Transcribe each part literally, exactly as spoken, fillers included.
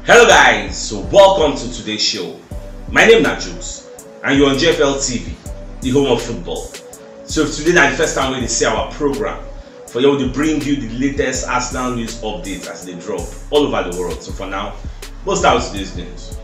Hello guys, so welcome to today's show. My name na Jukes and you're on G F L T V, the home of football. So if today na the first time wey you dey see our program, for here we dey bring you the latest Arsenal news updates as they drop all over the world. So for now, we'll start with today's news.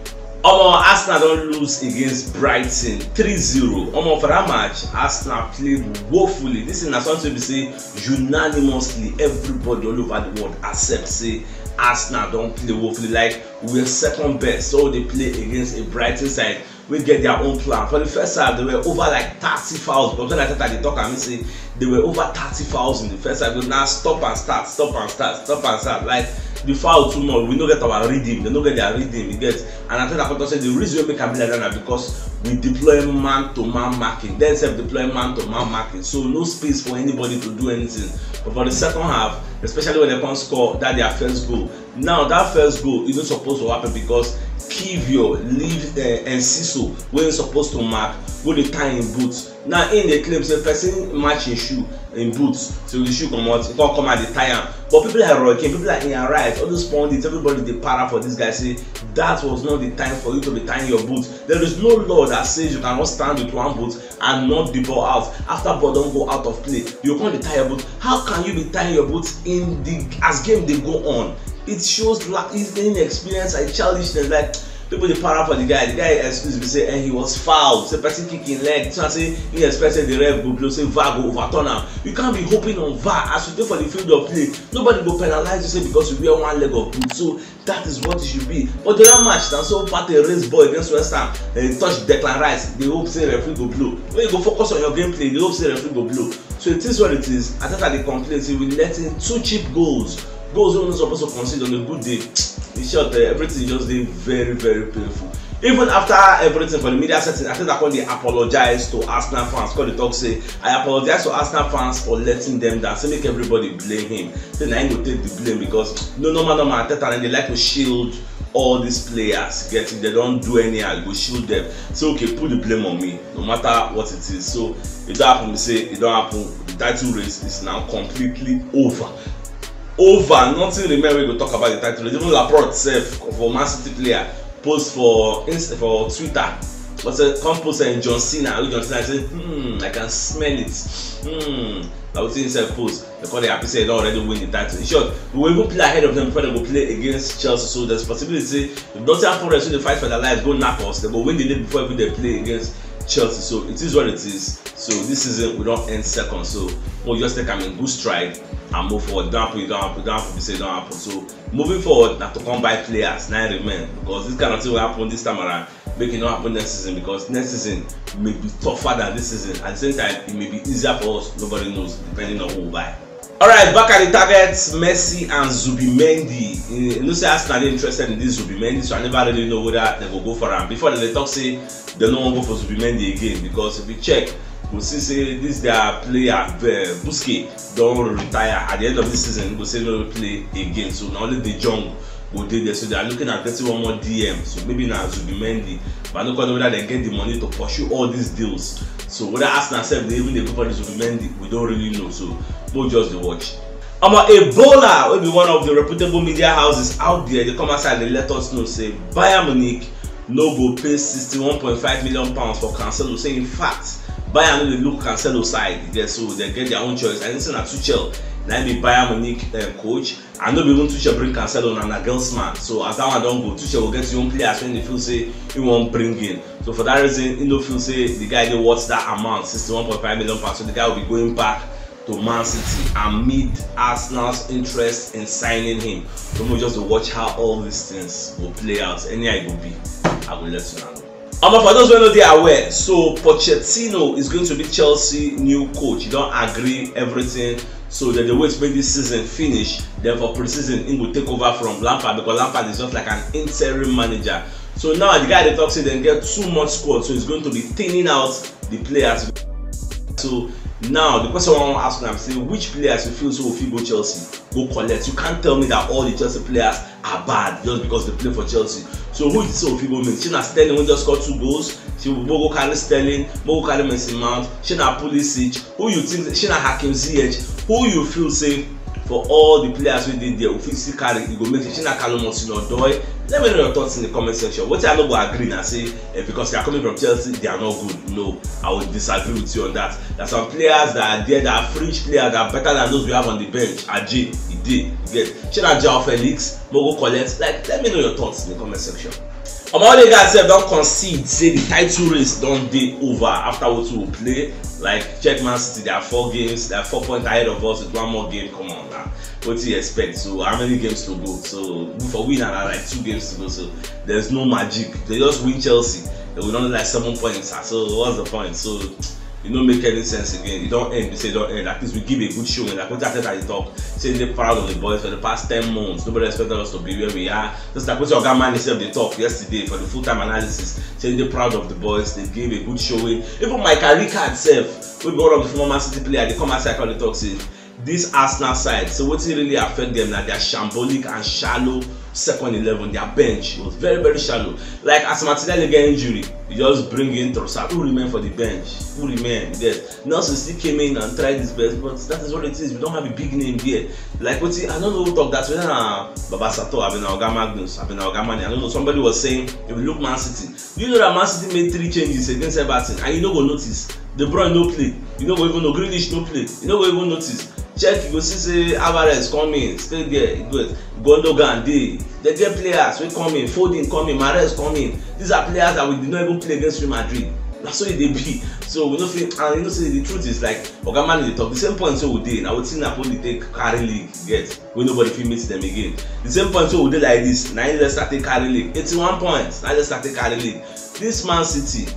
Omo, Arsenal don lose against Brighton three zero. Omo, for that match, Arsenal play woefully. This is na something we say unanimously everybody all over the world accept say Arsenal don play woefully. Like, we were second best, so they play against a Brighton side wey get their own plan. For the first half, they were over like thirty fouls. But when I thought I dey talk, I mean say they were over thirty fouls in the first half. Now stop and start, stop and start, stop and start. Like, the foul too much. We no get our rhythm. They no get their rhythm. You get, and I think I say the reason we make am be like that na because we deploy man to man marking. Then self deploy man to man marking. So no space for anybody to do anything. But for the second half, especially when they come score that their first goal, now that first goal, e no suppose to happen because Kivior leave uh, Enciso wey e suppose to mark, go dey tie im boots. Now im dey claim say person match im shoe, im boots, so the shoe comot, e come come out dey tie am. But people like Roy Keane, people like Ian Wright, all those pundits, everybody dey para for this guy say that was not the time for you to be tying your boots. There is no law that says you cannot stand with one boot and knock the ball out after ball don go out of play. You come dey tie your boot. How can you be tying your boot in the as game dey go on? It shows la- inexperience and childishness. Like, people dey para for the guy. The guy excuse be say, eh, he was fouled. Say person kick him leg. So I say he expect say the ref go blow, say VAR go overturn am. You can't be hoping on VAR as you dey for the field of play. Nobody go penalize you say because you wear one leg of boot. So that is what it should be. But the other match, na so Partey raise ball against West Ham, eh, touch Declan Rice. They hope say referee go blow. When you go focus on your gameplay, they hope say referee go blow. So it is what it is. Arteta dey complain say we let in two cheap goals. Goals wey we no suppose to concede on a good day. In short, eh, everything just dey very, very painful. Even after everything for the media setting, Arteta come dey apologize to Arsenal fans. Come dey talk say, I apologize to Arsenal fans for letting them down. Say make everybody blame him. Say na him go take the blame because no normal normal Arteta, and they like to shield all these players. Get it? They don't do anyhow. You go shield them. Say, okay, put the blame on me, no matter what it is. So it don't happen. We say it don't happen. The title race is now completely over. Over. Nothing remain. We go talk about the title race. Even Laporte self, for Man City player, post for Insta, for Twitter. But say come post in John Cena. With John Cena, I say, hmm, I can smell it. Hmm. I would say himself post. They call the happy say they don already win the title. In short, we will even play ahead of them before they go play against Chelsea. So there's possibility if Nottingham Forest, wey dey fight for their lives, go knock us, they go win the league before even they play against Chelsea. So it is what it is. So this season we don't end second. So we'll just take am in good stride and move forward. Don't happen, don't happen, don't happen. Say don't happen. So moving forward, now to come buy players, now remain because this kind of thing will happen this time around. Make it not happen next season because next season may be tougher than this season. At the same time, it may be easier for us. Nobody knows, depending on who we buy. All right, back at the targets, Messi and Zubimendi. You know say Arsenal dey interested in this Zubimendi, so I never really know whether they go go for am. Before they talk say they no wan go for Zubimendi again because if you check, we see say this their player, uh, Busquets, don retire at the end of this season. We go say no play again, so na only De Jong go dey there. So they are looking at getting one more D M. So maybe na Zubimendi. But I no quite know whether they get the money to pursue all these deals. So whether Arsenal sef dey even dey go for the Zubimendi, we don't really know. So we'll just dey watch. Omo, Ebola, wey be one of the reputable media houses out there, they come outside, they let us know say Bayern Munich no go pay sixty-one point five million pounds for Cancelo. Say in fact, Bayern no dey look Cancelo side. They, so they get their own choice. And it's na Tuchel, na be Bayern Munich, uh, coach. I no be even Tuchel bring Cancelo, na Nagelsmann. So as that one don go, Tuchel will get his own players when they feel say he won't bring in. So for that reason, he no feel say the guy dey worth that amount, sixty-one point five million pounds. So the guy will be going back to Man City amid Arsenal's interest in signing him. So we just watch how all these things will play out. Anyhow it go be, I will let you know. Omo, for those wey no dey aware, so Pochettino is going to be Chelsea new coach. He don agree everything. So they dey wait make this season finish. Then for pre-season, he go take over from Lampard because Lampard is just like an interim manager. So now the guy dey talk say dem get too much squad, so he's going to be thinning out the players. So now the question I wan ask now be say which players you feel say we fit go Chelsea go collect? You can't tell me that all the Chelsea players are bad just because they play for Chelsea. So who you say we fit go make? Shey na Sterling wey just score two goals? Shey we go carry Sterling? We go carry Mason Mount? Shey na Pulisic? Who you think? Shey na Hakim Ziyech? Who you feel say for all the players wey dey there, we fit still carry, e go make sense. Shey na Callum Hudson-Odoi? Let me know your thoughts in the comment section. Wetin I no go agree na say, eh, because they are coming from Chelsea, they are not good. No, I would disagree with you on that. There are some players that are there that are fringe players that are better than those we have on the bench. Ajay, e dey, you get. Shey na Joao Felix, mo go collect? Like, let me know your thoughts in the comment section. Omo, all the guys sef don concede say the title race don dey over after wetin we play. Like, check Man City, they are four games, they are four points ahead of us with one more game. Come on now, wetin you expect? So how many games to go? So for we now, na like two games to go. So there's no magic. They just win Chelsea, they will not like seven points. Ah, so what's the point? So e no make any sense again. E don end, be say e don end. At least we give a good showing. Like wetin Arteta dey talk, say dey proud of the boys for the past ten months. Nobody expected us to be where we are. Just like wetin Oga Mane sef dey talk yesterday for the full time analysis, say dey proud of the boys. They gave a good showing. Even Michael Ricard sef, wey be one of the former Man City players, dey come outside come dey talk say this Arsenal side, so wetin really affect them na their shambolic and shallow second eleven. Their bench was very, very shallow. Like, as Martinelli get injury, you just bring in Trossard. Who remain for the bench? Who remain? Yes, Nelson still came in and tried his best, but that is what it is. We don't have a big name there. Like, wetin, I don't know who talk that, whether na Baba Sato, abi na Oga Magnus, abi na Oga Mane. I don't know. Somebody was saying, if you look Man City, do you know that Man City made three changes against Everton, and you no go notice? De Bruyne no play, you no go even know. Grealish no play, you no go even notice. Check, you go see say Alvarez come in, stay there, e good. Gundogan dey. They get players wey come in, Foden come in, Mahrez come in. These are players that we did not even play against Real Madrid. Na so e dey be. So we no fit, and you know say the truth is, like Oga Mane dey talk, the same point wey we dey, na wetin Napoli take carry league get, wey nobody fit meet them again. The same point wey we dey like this, na im Leicester take carry league. Eighty-one points, na Leicester take carry league. This Man City,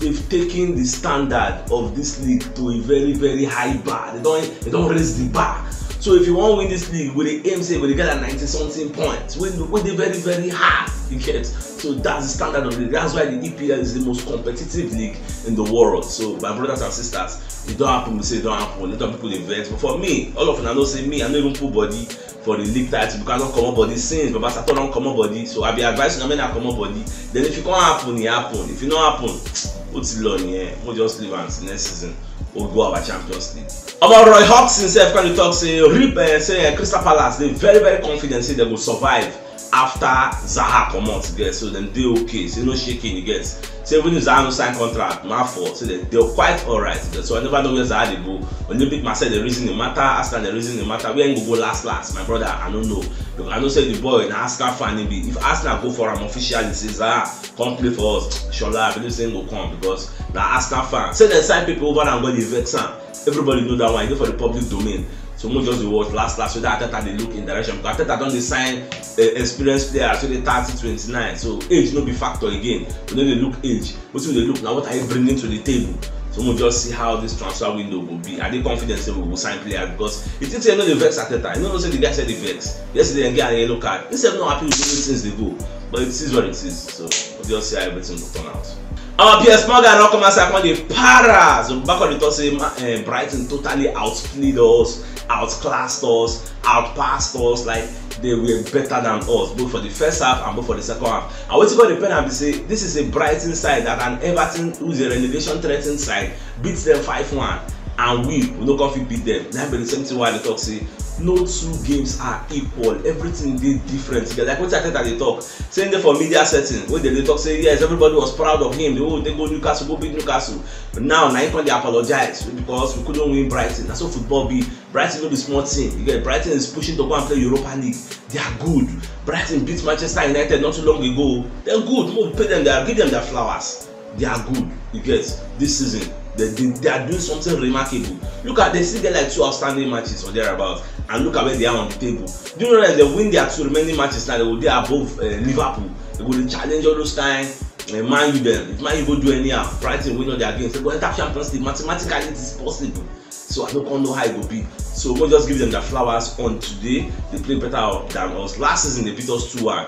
they've taken the standard of this league to a very, very high bar. They don, they don raise the bar. So if you wan win this league, we dey aim say we dey get like ninety something points, wey, wey dey very, very high, you get. So that's the standard of the league. That's why the E P L is the most competitive league in the world. So my brothers and sisters, e don happen, we say e don happen. A lot of people dey vex, but for me, all of una know say me, I no even put body for the league title because I don comot body since Baba Sato don comot body. So I be advise una make una comot body. Then if e come happen, e happen. If e no happen, ó ti lọ nìyẹn. Mo just leave am till next season. We go our Champions League. Omo, Roy Hodgson sef come dey talk say, rip, eh, say, eh, Crystal Palace dey very, very confident say they go survive after Zaha comot, you get. So dem dey okay, say no shaking, you get. Say even if Zaha no sign contract, na for say they, they're quite alright, you get. So I never know where Zaha dey go. Olympique Marseille dey reason the matter, Arsenal dey reason the matter. Where he go go last last, my brother, I no know. Because I know say the boy na Arsenal fan he be. If Arsenal go for am officially, say, Zaha, come play for us, Shola, I believe say he go come because na Arsenal fan. Say dem sign people over and go dey vex am. Everybody know that one. E dey for the public domain. So mo just dey watch last last whether Arteta dey look in direction, because Arteta don dey sign, eh, experienced players wey dey thirty, twenty-nine. So age no be factor again. We no dey look age. Wetin we dey look na what are you bringing to the table. So mo just see how this transfer window go be. I dey confident say we go sign players because you think say e no dey vex Arteta. You no know say the guy sef dey vex. Yesterday dem get a yellow card. He sef no happy with the way things dey go. But it is what it is. So we just see how everything go turn out. Our Piers Morgan don come outside come dey para. So back on the talk say, ma-, eh, Brighton totally outplayed us, outclassed us, outpassed us. Like, they were better than us, both for the first half and both for the second half. And wetin come dey pain am be say this is a Brighton side that an Everton, who is a relegation threatened side, beat them five one, and we, we no come fit beat them. Na be the same thing why I dey talk say no two games are equal. Everything dey different. Like wetin Arteta dey talk, say dey for media setting, wey dem dey talk say, yes, everybody was proud of him. The whole, they go Newcastle, go beat Newcastle. Now, na him come dey apologize because we couldn't win Brighton. Na so football be. Brighton no be small team. You get, Brighton is pushing to go and play Europa League. They are good. Brighton beat Manchester United not too long ago. They're good. Mo pay them. They are, give them their flowers. They are good. You get, this season, they, they, they are doing something remarkable. Look at, they still get like two outstanding matches or thereabouts, and look at where they are on the table. Do you know that if they win their two remaining matches now, they will be above, uh, Liverpool. They go to challenge all those time. Uh, Man U them. If Man U go do anyhow, Brighton win all their games, they go enter Champions League. Mathematically, it is possible. So I don't know how it will be. So we'll just give them the flowers on today. They play better than us. Last season, they beat us two one.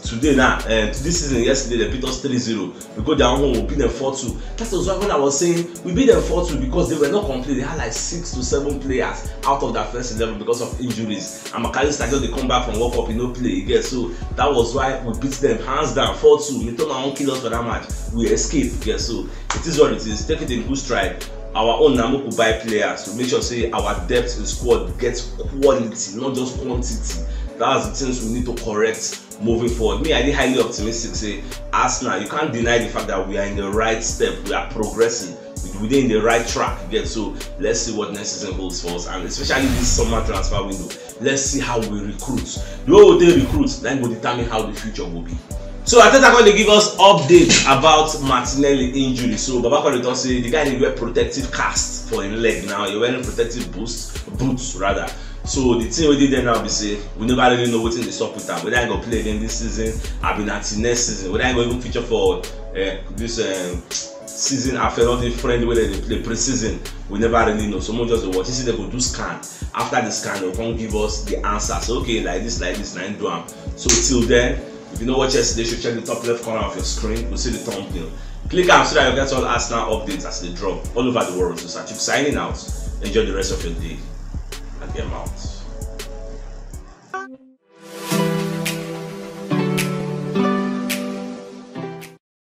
Today now, uh, this season, yesterday, they beat us three zero. We go down home, we beat them four two. That was why when I was saying we beat them four two, because they were not complete. They had like six to seven players out of that first eleven because of injuries. And McAllister just dey come back from World Cup, he no play again. So that was why we beat them hands down, four two. Mitoma won't kill us for that match. We escape again. So it is what it is. Take it in good stride. our own na make we buy players to make sure say our depth in squad get quality, not just quantity. That's the things we need to correct moving forward. Me, I dey highly optimistic say Arsenal, you can't deny the fact that we are in the right step, we are progressing, we dey in the right track, you get? So let's see what next season holds for us, and especially this summer transfer window. Let's see how we recruit. The way we dey recruit, then go determine how the future will be. So Arteta come dey give us updates about Martinelli injury. So Baba come dey talk say the guy dey wear protective cast for him leg now. He wearing protective boots, boots rather. So the thing wey dey there now be say we never really know wetin dey sup with am. Whether he go play again this season, abi na till next season. Whether he go even feature for uh, this um, season after not the friend wey dem dey play pre-season, we never really know. So we just dey watch. You see, dem go do scan. After the scan, dem go come give us the answer. So okay, like this, like this, na him do am. So till then, if you no watch yesterday show, check the top left corner of your screen. You go see the thumbnail. Click am so that you get all Arsenal updates as they drop all over the world. So Sachuk signing out. Enjoy the rest of your day. And get out.